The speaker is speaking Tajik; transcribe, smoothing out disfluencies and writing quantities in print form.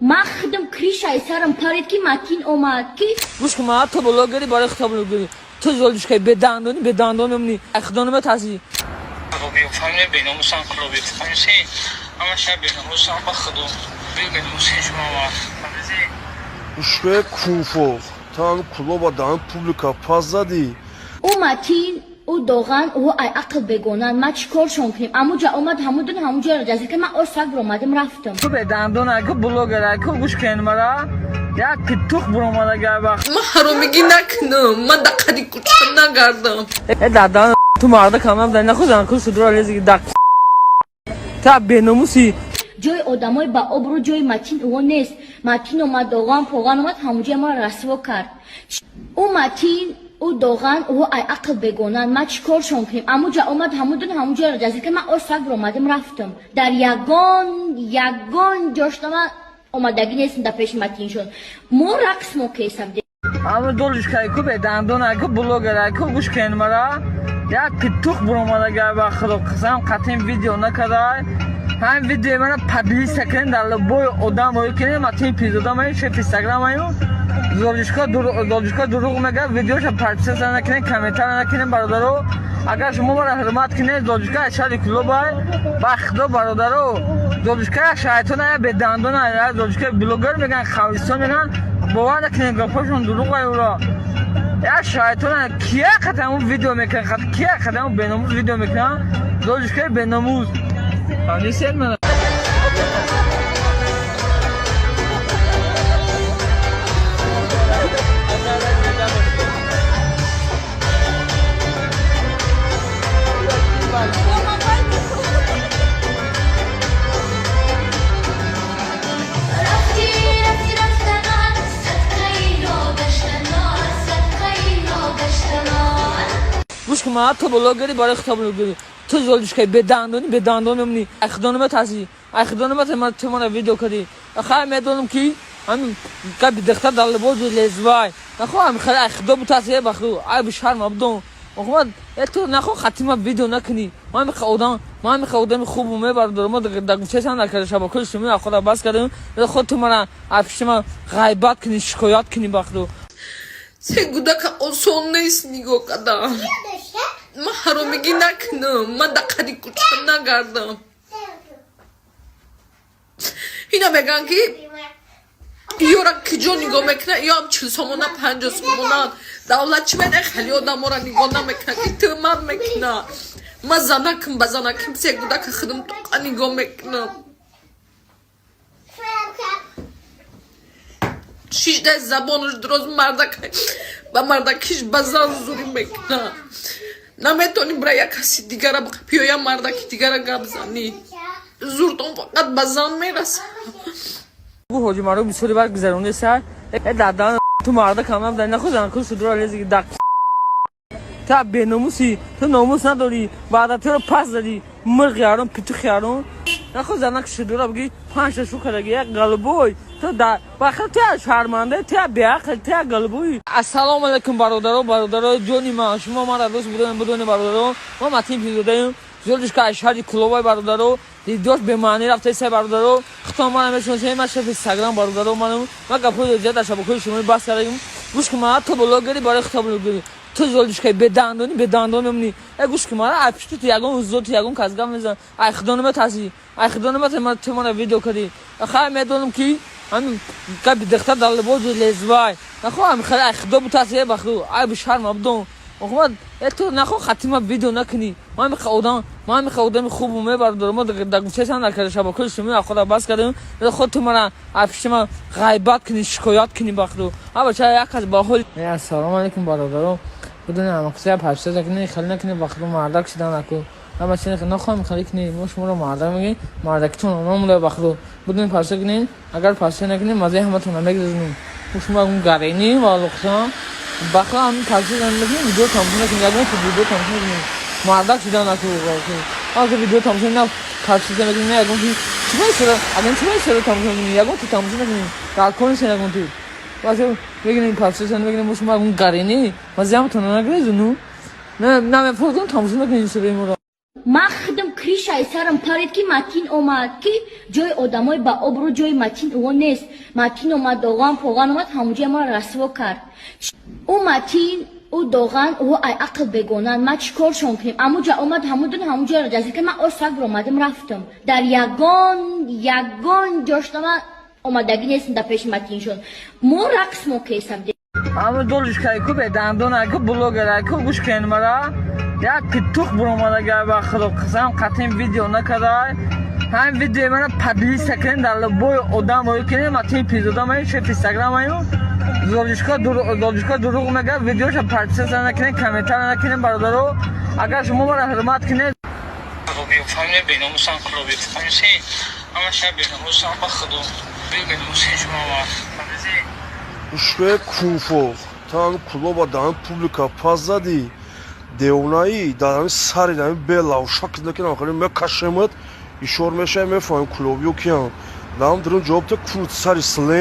Ман худам крышаи сарам парид, ки Матин омад, ки Гӯш кун, ман ту блогери, барои худта блогери. Ту золушкаи бедандони, бедандон мемонӣ. Худонома таси. Фамилия беномусан клуби фамилия ҳама шаб беномусан, ба худо беномуси шумо. Ушкои кунфох, тан кулоба даҳан публика пас задӣ. Ӯ Матин, ӯ Доған, ӯ ай ақл бегонанд. Ма чӣ коршон кунем? Амуҷа омад, ҳамудун ҳамуҷаро ҷазир кард. Ман осак биромадем, рафтам. Ту бедандон аку блогер аку, гӯш кун мара. Як питух биромада гар вақт. Ман ҳаромигӣ накунам, ман дар қади кӯча нагардам. Э дадан, ту марда камам дар нахӯзан ку судро лези дак. Та беномуси. Ҷои одамои ба обрӯ, ҷои Матин ӯо нест. Матин омад, Доған поған омад, ҳамуҷа маро расво кард. Ӯ Матин, ӯ Доған, ӯ ай ақл бегонанд. Ма чӣ коршон кунем? Амуҷа омад, ҳамудун ҳамуҷаро ҷазир кард. Ман осак биромадем, рафтам. Дар ягон ҷошта ман омадагӣ нестам дар пеши Матиншон. Мо рақс мо кесам. Ама долушкаи ку бедандон аку блогер аку, гӯш кун мара. Як питух биромада гар вақт, худо қасам, қатъин видео накардай. Ҳамин видеои мана подлиста кунем, дар любой одам рӯй кунем. Матин Пирзода маю, шеф Инстаграм маю. Золушка дурӯғ мегӯяд, видеоша подписаться накунем, комментария накунем, бародаро. Агар шумо мара ҳурмат кунед, Золушка аз шаҳри Кулобай, ба худо, бародаро, Золушка як шайтона, як бедандона, як Золушка блогер мегӯянд, хавистон мегӯянд, бовар накунед, гапҳошон дурӯғ ӯро. Як шайтона кия қадаму видео мекунад, кия қадаму беномус видео мекунад, Золушкаи беномус. Фаҳмидед мана? Рафтӣ, рафтӣ, рафтанон, садқаи ногаштанон, садқаи ногаштанон. Гӯш кун, ман ту блогери, барои худта блогери. Ту золушкаи бедандони, бедандон мемонӣ. Худонома таси. Худонома ту мана видео кардӣ. Хай медонам, ки ҳамин габи духтар дар либоси лезвай. Нахо ҳами хеле худо бутаси, ба худо. Ай бишарма бидон. Охмад, э ту нахо хатима видео накунӣ. Ман мехо одам, ман мехо одами хубу мебардорам. Мо дар гӯшаи накарда шабакаи иҷтимоӣ худа бас кардем. Худ ту мана афиши ғайбат кунӣ, шикоят кунӣ, ба худо. Се кӯдака осон нест нигоҳ кардан. Ман ҳаромигӣ накунам, ман дар қади кӯча нагардам. Ина мегӯянд, ки ёра киҷо нигоҳ мекунад, ё ҳам 40 сомона, 50 сомона. Давлат чӣ мена хеле одаморо нигоҳ намекунад, ки тӯҳмат мекунад. Ман занакам, ба занаким се кӯдака худам тоқа нигоҳ мекунам. Шишдаи забонаш дуроз, мардак ба мардакиш ба зан зурӣ мекунад. Наметонӣ бира як каси дигара пиёя, мардаки дигара гап занӣ, зуртон фақат ба зан мерасад. Гу ҳоҷи маро бисёри вақт гузаронеса. Э дадан, ту марда камам дар нахӯзан ку судро лези дак. Та беномуси, ту номус надорӣ, баъда туро пас задӣ, мирғи ҳаром, петухи ҳаром. Нахо занак шудура бигӣ панҷта шу кардаги, як голубой. Ту да бахир, ту як шарманда, ту як беақл, ту як голубой. Ассалому алайкум, бародаро, бародарои ҷони ман, шумо мара дӯст будонед, будонед, бародаро. Мо Матин Пирзодаем. Золушка аз шаҳри Кулобай, бародаро. Видеош бемаънӣ рафтаиса, бародаро. Худтон мана мешиносед, ман шеф Инстаграм, бародаро, манам. Ман гапҳои зиёд дар шабакаҳои иҷтимоӣ бас кардагим. Гӯш кун, ман ту блогери, барои худта блогери. Ту золушкаи бедандони, бедандон мемонӣ. Э гӯш кун, ман ай пишти ту ягон зоти ягон кас гап мезанам. Ай худонома таси. Ай худонома ту мана видео кардӣ. Хай медонам, ки ҳамин габи духтар дар либоси лезвай. Нахо ҳами хеле ай худо бутаси, ба худо. Ай бишарма бидон. Охмад, э ту нахо хатима видео накунӣ. Ман мехо одам, ман мехо одами хубу мебардорам. Мо дар гӯшаи накарда шабакаи иҷтимоӣ худа бас кардем. Худ ту мана афиши ман ғайбат кунӣ, шикоят кунӣ, ба худо. Ҳа бача, як кас ба ҳол. Ассалому алайкум, бародаро. Будони ҳамақсия подписаться кунед, хеле накунед, ба худо, мардак шидан наку. Ҳама чиз нахоҳем хеле кунед, мо шуморо мардак мегӯем, мардакитон намуда, ба худо. Будони подписаться кунед, агар подписаться накунед, мазаи ҳаматон намегузаронем. Мо шумо ягон гарени ва луқсан. Ба худо, ҳамин подписаться накунед, видео тамошо накунед, ягон видео тамошо накунед. Мардак шидан наку. Ҳа видео тамошо на подписаться накунед, на ягон чӣ сера, агар чӣ сера тамошо накунед, ягон ту тамошо накунед. Дар кор нест ягон ту. Баъзе мегӯем подписаться намекунем, мо шумо ягон гарени, мазаи ҳаматон нагирезуну. На намефурдум, тамошо накунед сераи моро. Ман худам. Крышаи сарам парид, ки Матин омад, ки ҷои одамои ба обрӯ, ҷои Матин ӯ нест. Матин омад, Доған Поған омад, ҳамуҷоя маро расво кард. Ӯ Матин, ӯ Доған, ӯ ай ақл бегонанд. Ма чӣ коршон кунем? Амуҷа омад, ҳамудун ҳамуҷоро ҷазир кард. Ман осак омадам, рафтам. Дар ягон ҷоштама омадагӣ нестм дар пеши Матиншон. Мо рақс мо кесам. Ама долишкайку бедандон айку, блогер айку, гӯш кунед мара. Як питух буромадага, ба Худо қасам, қатъин видео накардай. Ҳамин видеои мана поделиться кунед, дар любой одам рӯй кунед. Матин пизода маю, шеф Инстаграм аю. Долишка дурӯғ мегӯяд, видеоша подписаться накунед, комментария накунед, бародаро. Агар шумо мара ҳурмат кунед. Клубиё фамилия беномусан, клубиё фамилия, ҳама шаб беномусан, ба Худо беномуси шумо ва фамилия. Ушкои кунфо, ту ҳами клуба дар ҳами публика пас задӣ, девонаӣ. Дар ҳами сари ҳами белавшак накунам, хеле мекашемат, ишор мешавӣ, мефаҳмем клубиё киян. Дар ҳам дурун ҷавоб та кунут сари слен.